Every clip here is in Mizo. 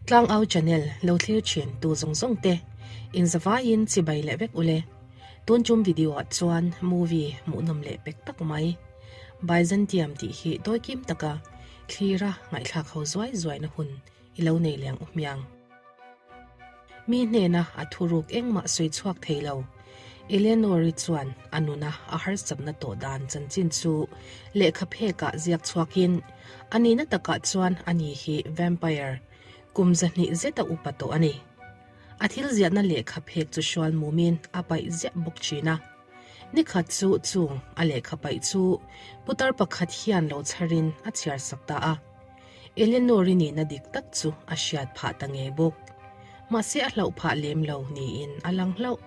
Tlangau channel lo thlir thin tu zawng zawng te in zavaiin chibai leh vek ule. Tun tum video ah chuan movie hmuhnawm leh pek tak mai Byzantium tih hi tawikim taka thlira ngaihthlak ho zuai zuaina hun i lo nei leng u hmiang. Mi hnena a thuruk engmah sawi chhuak thei lo. Eleanor-i chuan a nuna a harsatna tawh dan chanchin chu lehkha phekah ziak chhuakin, a nihna takah chuan ani hi vampire kum 200 zeta upa tawh a ni. A thil ziahna lehkha phek chu hrual mumin a paih ziah bawk thin a. Nikhat chu chung a lehkha paih chu putar pakhat hian lo chharin a chhiar sak ta a. Eleanor-i nihna dik tak chu a hriat phah ta ngei bawk. Mahse a hlauh phah lem lo niin a lang hlauh.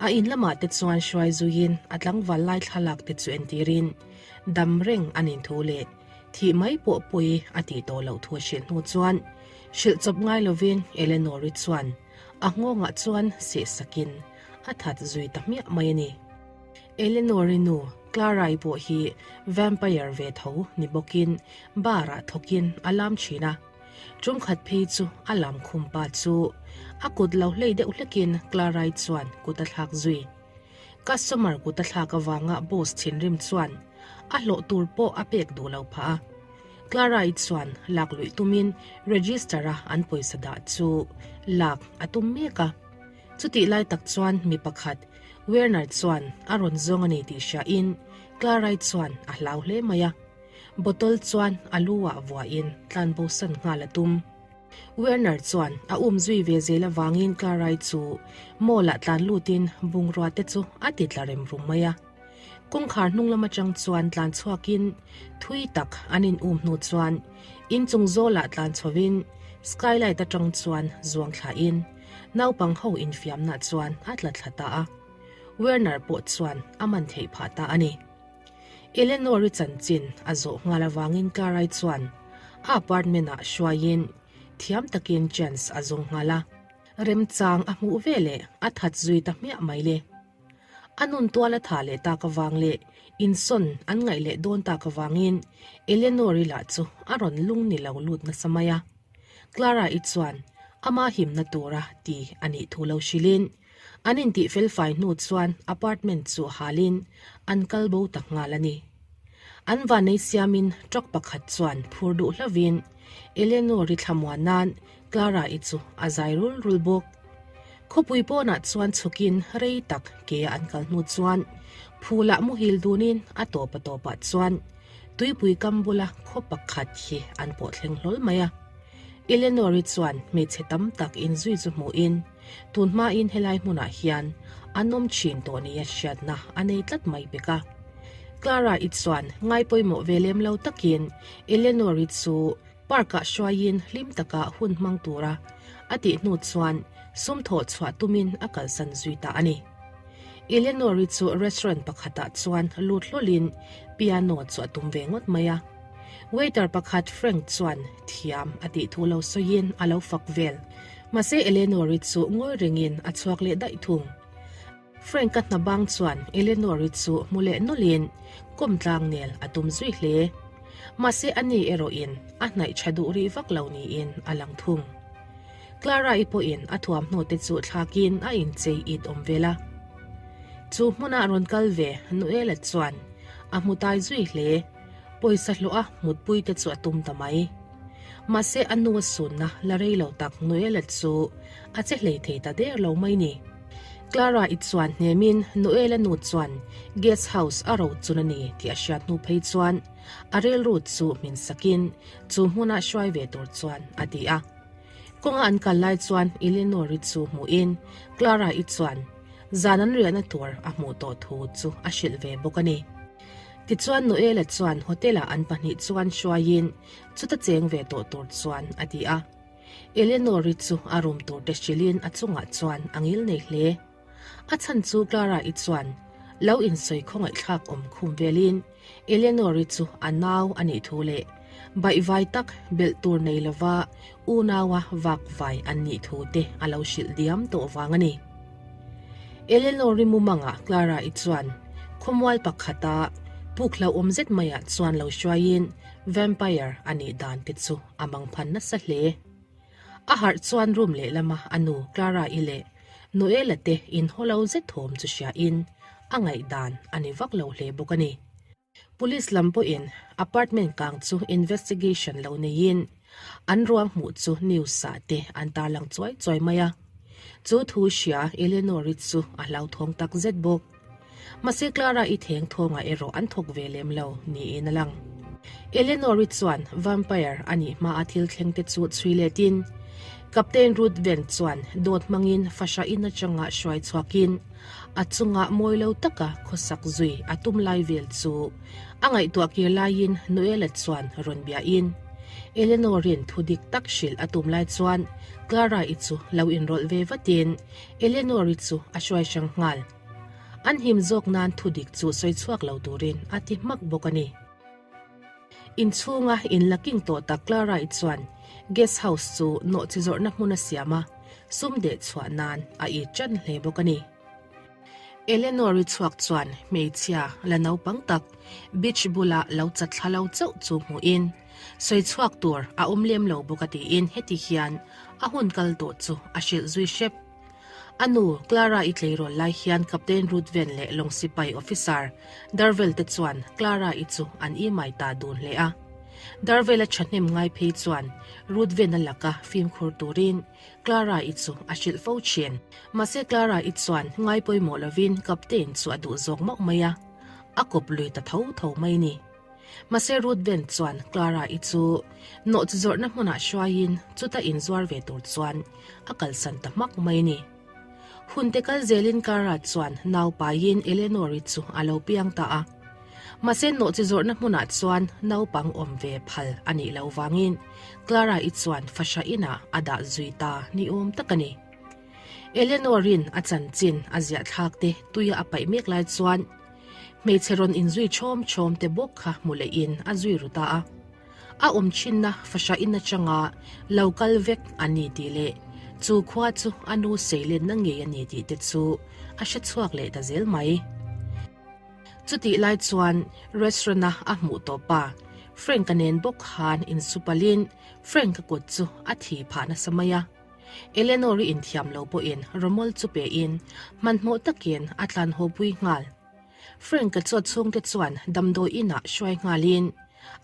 A in lamah te chuan hruai zuiin a tlangval lai thlalak te chu entirin dam reng a nin thu leh thih mai pawh pawi a tih tawh loh thu a hrilh hnu chuan hrilh chawp ngai lovin Eleanor-i chuan a nghawngah chuan seh sakin a that zui ta hmiah mai a ni. Eleanor-i nu Clara-i pawh hi vampire ve tho ni bawkin bar-ah thawkin a lam thin a. Tumkhat phei chu a lam khum pa chu a kut lo hlei deuh hlekin Clara-i chuan kut a thlak zui. Customer kut a thlak avanga boss thinrim chuan a hlawh tur pawh a pek duh lo phah a. Clara-i chuan lak luih tumin register-a an pawisa dah chu lak a tum mek a. Chutih lai tak chuan mi pakhat, Werner chuan a rawn zawng a ni tih hriain Clara-i chuan a hlau hle mai a. Bottle chuan a lu ah vuahin tlanbosan nghal a tum. Werner chuan a um zui ve zel avangin Clara-i chu mall ah tlan lutin bungrua te chu a ti tla rem rum mai a. Kawngkhar hnung lam atang chuan tlan chhuakin thui tak an in um hnu chuan inchung zawlah tlan chhovin skylight atang chuan zuang thlahin naupang ho infiamna chuan a tla thla ta a. Werner pawh chuan a man theih phah ta a ni. Eleanor-i chanchin a zawh nghal avangin Clara-i chuan a apartment-ah hruaiin thiam takin chance a zawng nghal a. Remchang a hmuh veleh a that zui ta hmiah mai le. A nun tual a tha leh tak avang leh insawn an ngaih leh dawn tak avangin Eleanor-i lah chu a rawn lung ni lo lut nasa mai a. Clara-i chuan ama himna tura ti a nih thu lo hrilhin an intih felfai hnu chuan apartment chu halin an kal bo ta nghal a ni. An vanei siamin truck pakhat chuan phur duh hlovin Eleanor-i thlamuan nan Clara-i chu a zai rul rul bawk. Khawpui pawnah chuan chhukin rei tak ke an kal hnu chuan phulah muhil dunin a tawp a tawpah chuan tuipui kam bula khaw pakhat hi an pawh thleng hlawl mai a. Eleanor-i chuan hmeichhe tam tak inzui chu hmuhin tun hmain helai hmunah hian an awm thin tawh nia hriatna a nei tlat mai pek a. Clara-i chuan ngaipawimawh ve lem lo takin Eleanor-i chu Park-ah hruaiin hlim taka hun hmang tura a tih hnu chuan sum thawh chhuah tumin a kalsan zui ta a ni. Eleanor-i chu restaurant pakhatah chuan lut hlawlin piano chu a tum ve ngawt mai a. Waiter pakhat Frank chuan thiam a tih thu lo sawiin a lo fak vel. Mahse Eleanor-i chu ngawi rengin a chhuak leh daih thung. Frank-a hna bang chuan Eleanor-i chu hmu leh nawlhin kawm tlang nel a tum zui hle. Mahse ani erawhin a hnaih tha duh rih vak lo niin a lang thung. Clara-i pawhin a thuamhnaw te chu thlakin a inchei it awm vel a. Chu hmuna rawn kal ve Noela chuan a hmu tai zui hle. Pawisa hlawh a mutpui te chu a tum ta mai. Mahse a nu a sunna la rei lo tak Noela chu a che hlei thei ta der lo mai ni. Clara i chuan hnemin Noela nu chuan guest house a ro chun a ni tih a hriat hnu phei chuan a rilru chu hmin sakin chu hmuna hruai ve tur chuan a ti a. Kawnga an kal lai chuan Eleanor-i chu hmuhin Clara i chuan zan an riahna tur a hmuh tawh thu chu a hrilh ve bawk a ni. Tichuan Noela chuan hotel-ah an pahnih chuan hruaiin chuta cheng ve tawh tur chuan a ti a. Eleanor-i chu a room tur te hrilhin a chungah chuan a ngil nei hle. A chhan chu Clara-i chuan lo insawi khawngaihthlak awm khum velin Eleanor-i chu a nau a nih thu leh baihvai tak belh tur nei lova unaua vakvai an nih thu te a lo hrilh diam tawh vang a ni. Eleanor-i mumangah Clara-i chuan khawmual pakhata puk hlauhawm zet maiah chuan lo hruaiin vampire a nih dan te chu a mangphan nasa hle. A harh chuan room lehlama a nu Clara-i leh Noela te inhaw lo zet thawm chu hriain a ngaihdan a ni vak lo hle bawk a ni. Police lam pawhin apartment kang chu investigation lo neiin an ruang hmuh chu news ah te an tarlang chuai chuai mai a. Chu thu hria Eleanor-i chu a hlauthawng tak zet bawk. Mahse Clara-i theng thawngah erawh an thawk ve lem lo niin a lang. Eleanor-i chuan vampire a nih hmaa thil thleng te chu chhui letin Captain Ruthven chuan dawt hmangin fahrahin atanga hruai chhuakin a chunga mawi lo taka khawsak zui a tum lai vel chu a ngaihtuah kir laiin Noela chuan rawn biahin Eleanor-in thu dik tak hrilh a tum lai chuan Clara-i chu lo inrawlh ve vatin Eleanor-i chu a hruai hrang nghal. An him zawk nan thu dik chu sawi chhuak lo turin a ti hmak bawk a ni. Inchhunga in la king tawh tak Clara-i chuan guest house chu nawhchi zawrhna hmun a siam a, sum deh chhuah nan a i ṭan hle bawk a ni. Eleanor-i chhuak chuan hmeichhia la naupang tak beach bula lo chat thla lo chauh chu hmuhin sawi chhuak tur a awm lem lo bawk a tiin heti hian a hun kal tawh chu a hrilh zui hrep. A nu, Clara-i tleirawl lai hian Captain Ruthven leh lawng sipai officer Darvell te chuan Clara-i chu an imai ta dun hle a. Darvell-a thahnem ngai phei chuan Ruthven-a laka fimkhur turin Clara-i chu a hrilh fo thin. Mahse Clara-i chuan ngai pawimawh lovin Captain chu a duh zawk mauh mai a, a kawp lui ta tho tho mai ni. Mahse Ruth Ben chuan Clara-i chu nawhchi zawrhna hmunah hruaiin chuta inzuar ve tur chuan a kalsan ta hmak mai a ni. Hun te kal zelin Clara chuan nau paiin Eleanor-i chu a lo piang ta a. Mahse nawhchi zawrhna hmunah chuan naupang awm ve phal a nih loh vangin Clara-i chuan fahra inah a dah zui ta ni awm tak a ni. Eleanor-in a chanchin a ziah thlak te tuia a paih mek lai chuan Hmeichhe rawn inzui chhawm chhawm te bawk kha hmu lehin a zui ru ta a. A awm thinna fahrahin atanga lo kal vek a ni tih leh chu khua chu a nu seilenna ngei a ni tih te chu a hre chhuak leh ta zel mai. Chutih lai chuan restaurant-a a hmuh tawh pa Frank-a nen bawk khan insupalin Frank-a kut chu a thi phah nasa mai a. Eleanor-i inthiam lo pawhin rawmawl chu pein hmanhmawh takin a tlan haw pui nghal. Frank-a chaw chhungte chuan damdawi inah hruai nghalin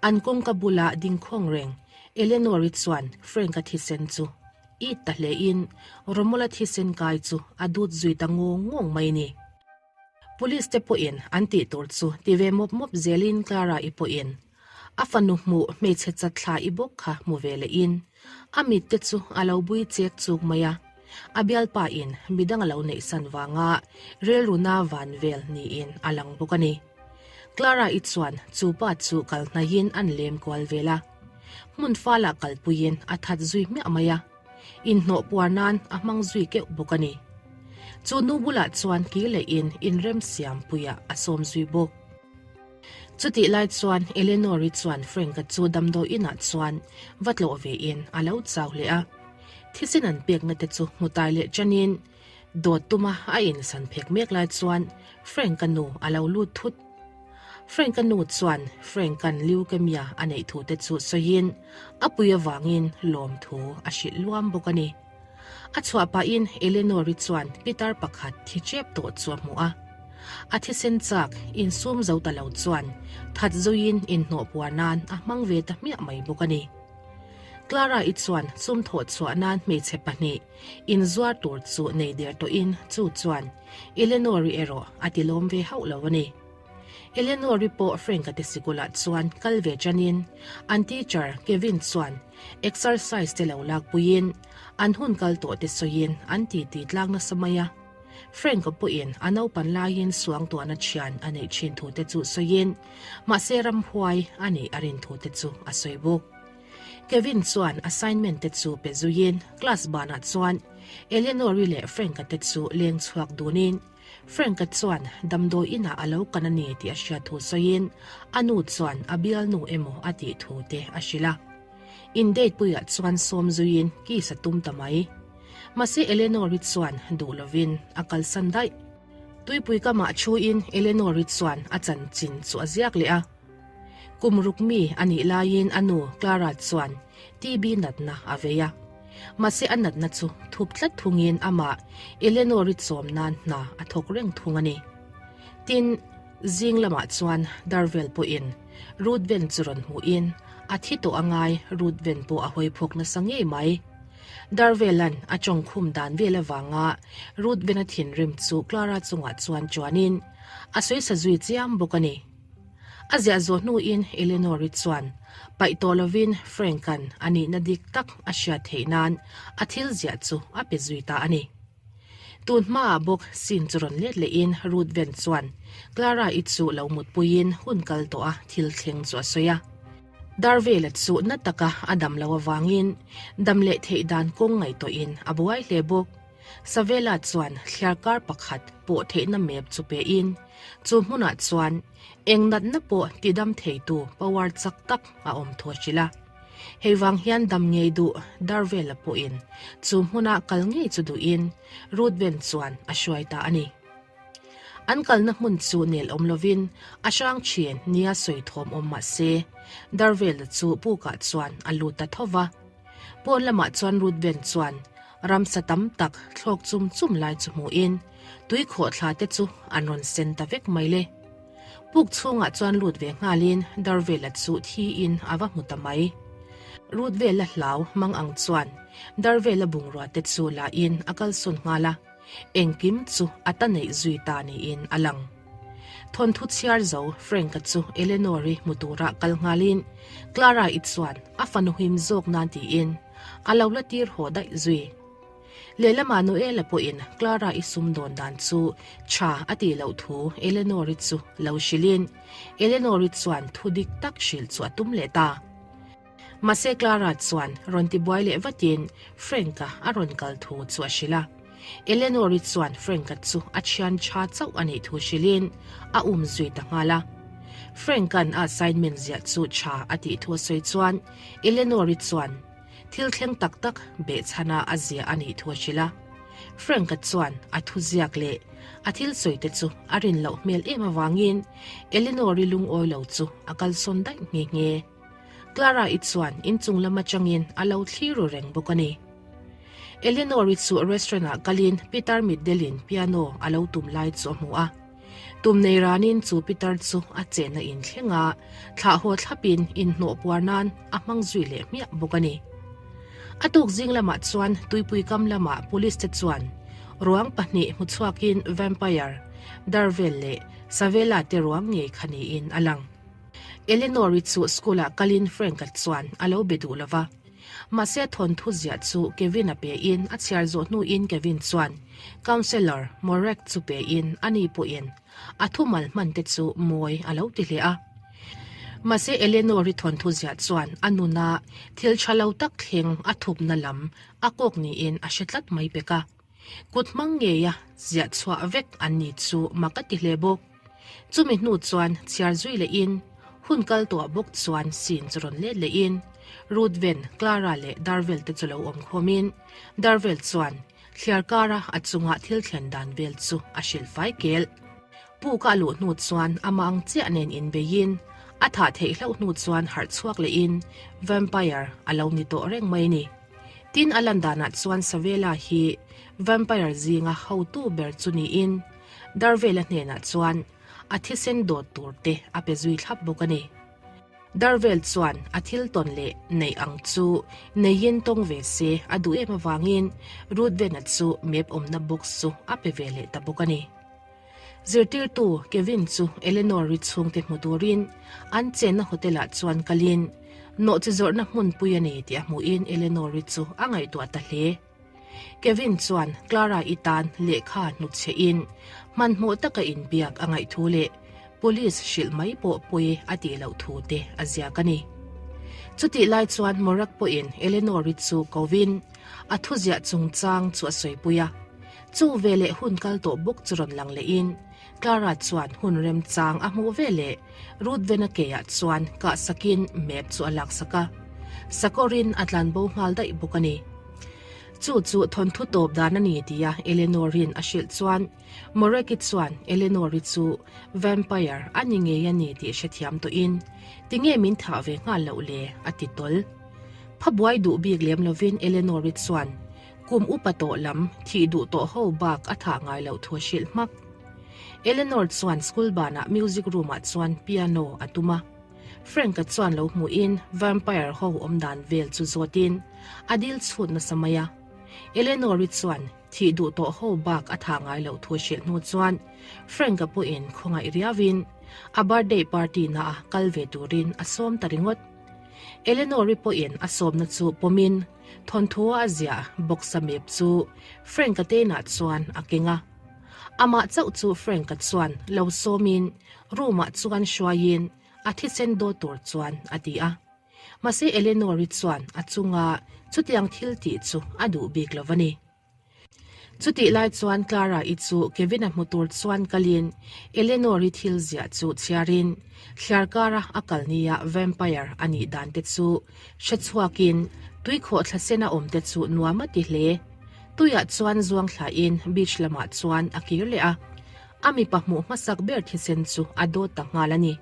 an kawngka bula ding khawng reng Eleanor-i chuan Frank-a thisen chu it ta hlein rawmawla thisen kai chu a dut zui ta ngawng ngawng mai ni. Police te pawhin an tih tur chu ti ve mawp mawp zelin Clara-i pawhin a fanu hmuh hmeichhe chatthla i bawk kha hmu ve lehin a mit te chu a lo bui chek chuk mai a, a bialpa in midang a lo neihsan vanga rilruna van vel niin a lang bawk a ni. Clara-i chuan chu pa chu kal hnaihin an lem kual vel a, hmun falah kalpuiin a that zui hmiah mai a. Inhnawh puar nan a hmang zui keuh bawk a ni. Chu nu bulah chuan kir lehin inremsiam puiah a sawm zui bawk. Chutih lai chuan Eleanor-i chuan Frank-a chu damdawi inah chuan va tlawh vein a lo chau leh a. Thisen an pekna te chu hmu tai leh chanin dawt tuma a insan phek mek lai chuan Frank-a nu a lo lut thut. Frank-a nu chuan Frank-a'n leukemia a neih thu te chu sawiin a pui avangin lawmthu a hrilh luam bawk a ni. A chhuah pahin Eleanor-i chuan pitar pakhat thi chep tawh chu a hmu a. A thisen chak insum zo ta lo chuan that zuiin inhnawh puar nan a hmang ve ta hmiah mai bawk a ni. Clara-i chuan sum thawh chhuah nan hmeichhe pahnih inzuar tur chu nei der tawhin chu chuan Eleanor-i erawh a ti lawm ve hauh lo a ni. Eleanor-i pawh Frank-a te sikulah chuan kal ve chanin an teacher Kevin chuan exercise te lo lakpuiin an hun kal tawh te sawiin an titi tlang nasa mai a. Frank-a pawhin a naupan laiin suangtuahna thian a neih thin thu te chu sawiin mahse ramhuai a nih a rin thu te chu a sawi bawk. Kevin chuan assignment te chu pe zuiin class banah chuan Eleanor-i leh Frank-a te chu leng chhuak dunin Frank-a chuan damdawi inah a lo kan a ni tih a hriat thu sawiin a nu chuan a bialnu emaw a tih thu te a hrilh a. In date puiah chuan sawm zuiin kiss a tum ta mai. Mahse Eleanor-i chuan duh lovin a kalsan daih. Tuipui kamah thuin Eleanor-i chuan a chanchin chu a ziak leh a. Kum ruk mi a nih laiin a nu Clara chuan TB natna a vei a. Mahse a natna chu thup tlat thungin amah Eleanor-i chawm nan hna a thawk reng thung a ni. Tin, zing lamah chuan Darvel pawhin Ruthven chu rawn hmuhin a thi tawh a ngai Ruthven pawh a hawi phawk nasa ngei mai. Darvela'n a tawngkhum dan vel avanga Ruthven-a thinrim chu Clara chungah chuan chuanin a sawisa zui chiam bawk a ni. A ziah zawh hnuin Eleanor-i chuan paih tawh lovin Frank-a'n a nihna dik tak a hriat theih nan a thil ziah chu a pe zui ta a ni. Tun hmaah bawk scene chu rawn let lehin Ruthven chuan Clara-i chu lo mutpuiin hun kal tawh a thil thleng chu a sawi a. Darvela chu na taka a dam lo avangin dam leh theih dan kawng ngaihtuahin a buai hle bawk. Savela chuan thliarkar pakhat pawh theihna map chu pein chu hmunah chuan eng natna pawh tidam theitu power chak tak a awm thu a hrilh a. Hei vang hian dam ngei duh Darvela pawhin chu hmuna kal ngei chu duhin Ruthven chuan a hruai ta a ni. An kalna hmun chu nel awm lovin a hrang thin nia sawi thawm awm mah se, Darvela chu pukah chuan a lut ta tho va. Pawn lamah chuan Ruthven chuan ramsa tam tak thlawk chum chum lai chu hmuhin tui khawhthla te chu an rawn sen ta vek mai le. Puk chhungah chuan lut ve nghalin Darvela chu thiin a va hmu ta mai. Ruthvela hlau mang ang chuan Darvela bungrua te chu lahin a kalsawn nghal a. Engkim chu a ta neih zui ta niin a lang. Thawnthu chhiar zo Frank-a chu Eleanor-i hmu tura kal nghalin Clara-i chuan a fanu him zawk nan tiin a lo la tir haw daih zui. Lehlamah Noela pawhin Clara-i sumdawn dan chu tha a tih loh thu Eleanor-i chu lo hrilhin Eleanor-i chuan thu dik tak hrilh chu a tum leh ta. Mahse Clara chuan rawn tibuai leh vatin Frank-a a rawn kal thu chu a hrilh a. Eleanor-i chuan Frank-a chu a thian tha chauh a nih thu hrilhin a um zui ta nghal a. Frank-a'n a assignment ziah chu tha a tih thu a sawi chuan Eleanor-i chuan thil thleng tak tak behchhana a ziah a nih thu a hrilh a. Frank-a chuan a thuziak leh a thil sawi te chu a rin loh hmel em avangin Eleanor-i lungawi lo chu a kalsawn daih nghe nghe. Clara-i chuan inchung lam atangin a lo thlir ru reng bawk a ni. Eleanor-i chu restaurant-ah kalin Peter mitdelin piano a lo tum lai chu a hmu a. Tum nei ranin chu Peter chu a chenna in thleng a, thlah haw thlapin inhnawh puar nan a hmang zui leh hmiah bawk a ni. A tuk zing lamah chuan tuipui kam lamah police te chuan ruang pahnih hmu chhuakin Vampire, Darvel leh Savela te ruang ngei kha niin a lang. Eleanor-i chu school-ah kalin Frank-a chuan a lo be duh lo va. Mahse thawnthu ziah chu Kevin-a pein a chhiar zawh hnuin Kevin chuan Councillor Morek chu pein ani pawhin a thumal hman te chu mawi a lo ti hle a. Mahse Eleanor-i thawnthu ziah chuan a nuna thil tha lo tak thleng a thupna lam a kawk niin a hre tlat mai pek a. Kut hmang ngeia ziah chhuah vek an ni chu mak a ti hle bawk. Chumi hnu chuan chhiar zui lehin hun kal tawh bawk chuan scene chu rawn let lehin Ruthven, Clara leh Darvel te chu lo awm khawmin Darvel chuan thliar kara a chunga thil thlen dan vel chu a hrilh fai kel. Puk a luh hnu chuan amah ang chiah nen inbeiin a thah theih hlauh hnu chuan harh chhuak lehin vampire a lo ni tawh reng mai ni. Tin a lan danah chuan Savela hi vampire zinga hotu ber chu niin Darvela hnenah chuan a thisen dawt tur te a pe zui thlap bawk a ni. Darvel chuan a thil tawn leh neih ang chu neiin tawng ve se a duh em avangin Ruthvena chu map awmna box chu a pe ve leh ta bawk a ni. Zirtirtu Kevin chu Eleanor-i chhungte hmu turin an chenna hotel-ah chuan kalin nawhchi zawrhna hmunpui a ni tih a hmuhin Eleanor-i chu a ngaihtuah ta hle. Kevin chuan Clara-i tan lehkha hnutchhe in hmanhmawh taka inbiak a ngaih thu leh police hrilh mai pawh pawi a tih loh thu te a ziak a ni. Chutih lai chuan Morag pawhin Eleanor-i chu kovin a thuziah chungchang chu a sawipui a. Chu veleh hun kal tawh bawk chu rawn lang lehin Clara chuan hun remchang a hmuh veleh Ruthven-a keah chuan kah sakin map chu a laksak a, sakawrin a tlanbo nghal daih bawk a ni. Chu chu thawnthu tawp dan a ni tia Eleanor-in a hrilh chuan Moreki chuan Eleanor-i chu vampire a ni ngei a ni tih hrethiam tawhin, Tinge min thah ve nghal loh le? a ti tawl. Pha buai duh bik lem lovin Eleanor-i chuan kum upa tawh lam thih duh tawh ho bak a thah ngai loh thu a hrilh hmak. Eleanor chuan school banah music room-ah chuan piano a tum a. Frank-a chuan lo hmuhin vampire ho awm dan vel chu zawtin a dil chhut nasa mai a. Eleanor-i chuan thih duh tawh ho bak a thah ngai loh thu a hrilh hnu chuan Frank-a pawhin khawngaih riauin a birthday party naah kal ve turin a sawm ta ringawt. Eleanor-i pawhin a sawmna chu pawmin thawnthu a ziah bawksa mep chu Frank-a tenah chuan a keng a. Amah chauh chu Frank-a chuan lo sawmin room-ah chuan hruaiin a thisen dawt tur chuan a ti a. Mahse Eleanor-i chuan a chunga chutiang thil tih chu a duh bik lo a ni. Chutih lai chuan Clara-i chu Kevin-a hmu tur chuan kalin Eleanor-i thil ziah chu chhiarin thliar kara a kal nia vampire a nih dan te chu hre chhuakin tuikhawh thla sena awm te chu nuam a ti hle. Tuiah chuan zuang thlain beach lamah chuan a kir leh a, a mipa hmuh hmasak ber thisen chu a dawt ta nghal a ni.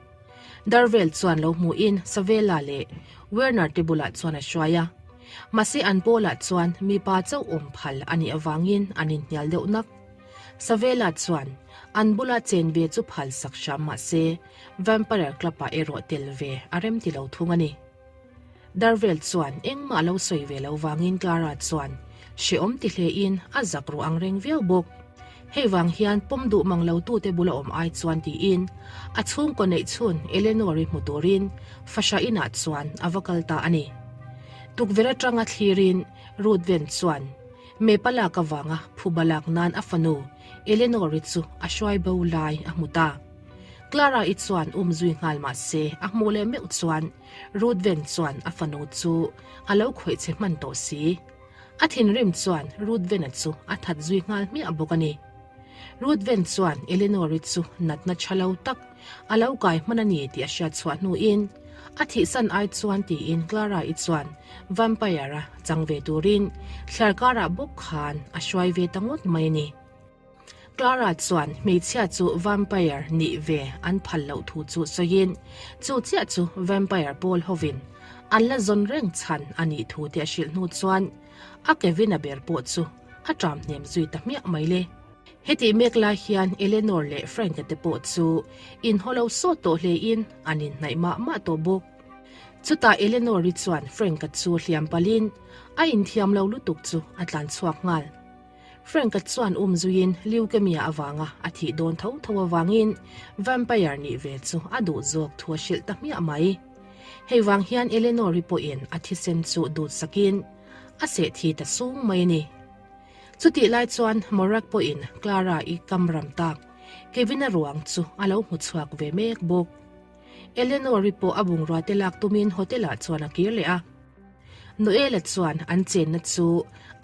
Darvel chuan lo hmuhin Savela leh Werner te bulah chuan a hruai a. Mahse an pawlah chuan mipa chauh awm phal a nih avangin an inhnial deuh nak. Savela chuan an bula chen ve chu phal sak hram mahse Vampire Club-ah erawh tel ve a rem ti lo thung a ni. Darvel chuan engmah lo sawi ve lo vangin Clara chuan hrehawm ti hlein a zak ruh ang reng viau bawk. Hei vang hian pawm duh mang lo tute bula awm ai chuan tiin a chhungkaw neih chhun Eleanor-i hmu turin fahrah inah chuan a va kal ta a ni. Tukverh atanga thlirin Ruthven chuan Mepa lak avanga phuba lak nan a fanu Eleanor-i chu a hruai bo lai a hmu ta. Clara-i chuan um zui nghal mah se a hmuh leh meuh chuan Ruthven chuan a fanu chu a lo khawih che hman tawh si. A thinrim chuan Ruthven-a chu a that zui nghal hmiah bawk a ni. Ruthven chuan Eleanor-i chu natna tha lo tak a lo kai hman a ni tih a hriat chhuah hnuin a thihsan ai chuan tiin Clara-i chuan vampire-a chang ve turin thliarkarah bawk khan a hruai ve ta ngawt mai a ni. Clara chuan hmeichhia chu vampire nih ve an phal loh thu chu sawiin, chu chiah chu vampire pawl hovin an la zawn reng chhan a nih thu te a hrilh hnu chuan a Kevin-a ber pawh chu a ṭam hnem zui ta hmiah mai le. Hetih mek lai hian Eleanor leh Frank-a te pawh chu inhaw lo sawt tawh hlein an inhnaih mah mah tawh bawk. Chutah Eleanor-i chuan Frank-a chu hliam palhin a inthiam lo lutuk chu a tlan chhuak nghal. Frank-a chuan um zuiin leukemia avanga a thih dawn tho tho avangin vampire nih ve chu a duh zawk thu a hrilh ta hmiah mai. Hei vang hian Eleanor-i pawhin a thisen chu dut sakin a seh thi ta sung mai a ni. Chutih lai chuan Morag pawhin Clara-i kam ram tak Kevin-a ruang chu a lo hmu chhuak ve mek bawk. Eleanor-i pawh a bungrua te lak tumin hotel-ah chuan a kir leh a. Noela chuan an chenna chu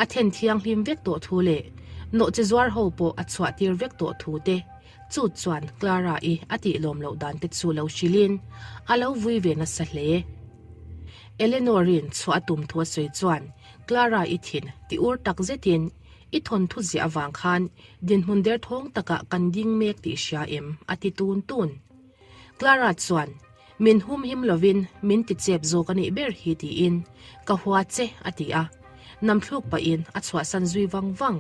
a then thianghlim vek tawh thu leh nawhchi zuar ho pawh a chhuah tir vek tawh thu te chu chuan Clara-i a tih lawm loh dan te chu lo hrilhin a lo vui ve nasa hle. Eleanor-i'n chhuah a tum thu a sawi chuan Clara-i thin ti ur tak zetin i thawnthu ziah avang khan dinhmun derthawng takah kan ding mek tih hria em a ti tun tun. Clara chuan Min hum him lovin min ti chep zawk a nih ber hi tiin ka hua che a ti a, namthluk pahin a chhuahsan zui vang vang.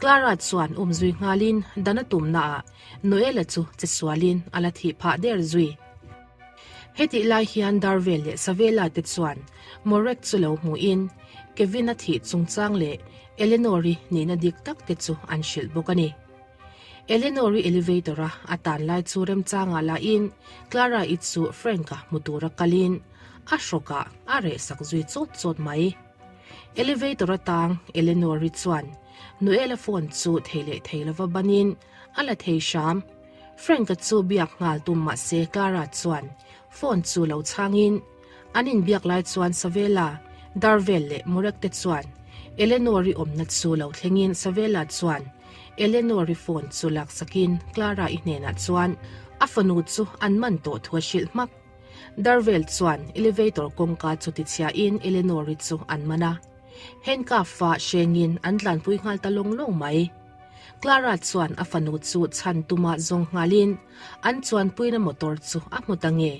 Clara chuan um zui nghalin dan a tumnaah Noela chu che sualin a la thih phah der zui. Hetih lai hian Darvel leh Savela te chuan Morek chu lo hmuhin Kevin-a thih chungchang leh Eleanor-i nihna dik tak te chu an hrilh bawk a ni. Eleanor-i elevator-a a tan lai chu remchangah lahin Clara-i chu Frank-a hmu tura kalin a hrawkah a reh sak zui chawt chawt mai. Elevator-a tang Eleanor-i chuan Noel-a phone chu thei leh thei lova banin a la thei hram. Frank-a chu biak nghal tum mah se Clara chuan phone chu lo chhangin An inbiak lai chuan Savela, Darvel leh Murek te chuan Eleanor-i awmna chu lo thlengin Savela chuan Eleanor-i phone chu laksakin Clara-i hnenah chuan a fanu chu an man tawh thu a hrilh hmak. Darvel chuan elevator kawngka chu tichhiahin Eleanor-i chu an man a, handcuff-a hrengin an tlanpui nghal ta lawng lawng mai. Clara chuan a fanu chu chhan tuma zawng nghalin an chuanpuina motor chu a hmu ta nge.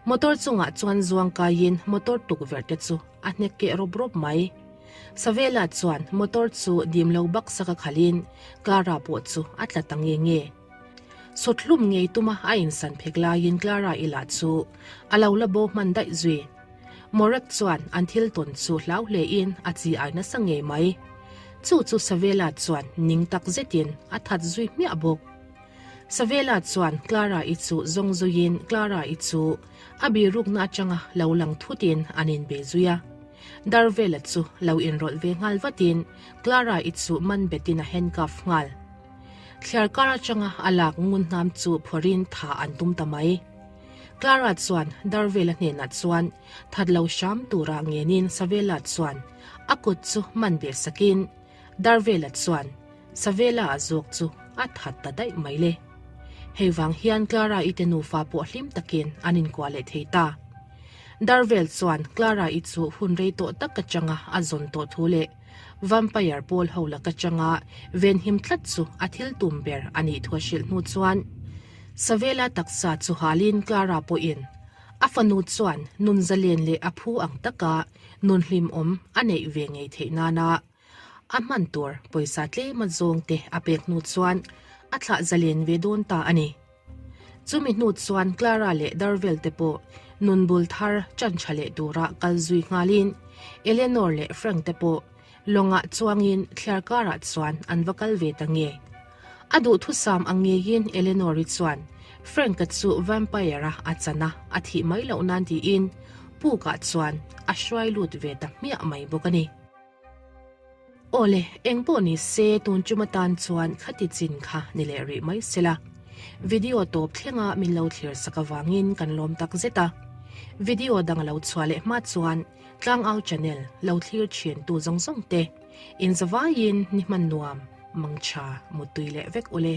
Motor chungah chuan zuang kaiin motor tukverh te chu a hnek keh rawp rawp mai. Savela chuan motor chu dim lo baksak a khalhin Clara pawh chu a tla ta nge nge. Sawthlum ngei tuma a insan phek laiin Clara i lah chu a lo la bo hman daih zui. Morek chuan an thil tawn chu hlau hlein a chi ai nasa ngei mai. Chu chu Savela chuan ning tak zetin a that zui hmiah bawk. Savela chuan Clara-i chu zawng zuiin Clara-i chu a birukna atanga lo lang thutin an inbe zui a. Darvela chu lo inrawlh ve nghal vatin Clara-i chu man betin a handcuff nghal. Thliarkar atanga a lak ngun hnam chu phawrhin tha an tum ta mai. Clara chuan Darvela hnenah chuan that lo hram tura ngenin Savela chuan a kut chu man beh sakin Darvela chuan Savela a zawk chu a that ta daih mai le. Hei vang hian Clara-i te nufa pawh hlim takin an inkuah leh thei ta. Darvel chuan Clara-i chu hun rei tawh tak atanga a zawn tawh thu leh Vampire pawl ho laka changa venhim tlat chu a thil tum ber a nih thu a hrilh hnu chuan Savela taksa chu halin Clara pawhin a fanu chuan nun zalen leh a phu ang taka nun hlimawm a neih ve ngei theih nana a hman tur pawisa tlema zawngte a pek hnu chuan a thlah zalen ve dawn ta a ni. Chumi hnu chuan Clara leh Darvel te pawh nun bul thar chan tha leh tura kal zui nghalin Eleanor leh Frank te pawh lawngah chuangin thliar karah chuan an va kal ve ta nge. A duhthusam ang ngeiin Eleanor-i chuan Frank-a chu vampire-a a chan a, a thih mai loh nan tiin pukah chuan a hruai lut ve ta hmiah mai bawk a ni. Awle, eng pawh ni se tun chum atan chuan khati chin kha ni leh rih mai sela. Video tawp thlenga min lo thlir sak avangin kan lawm tak zet a. Video dang lo chhuah leh hma chuan Tlangau channel lo thlir thin tu zawng zawng te inzavaiin ni hman nuam, mangtha, muttui leh vek ule.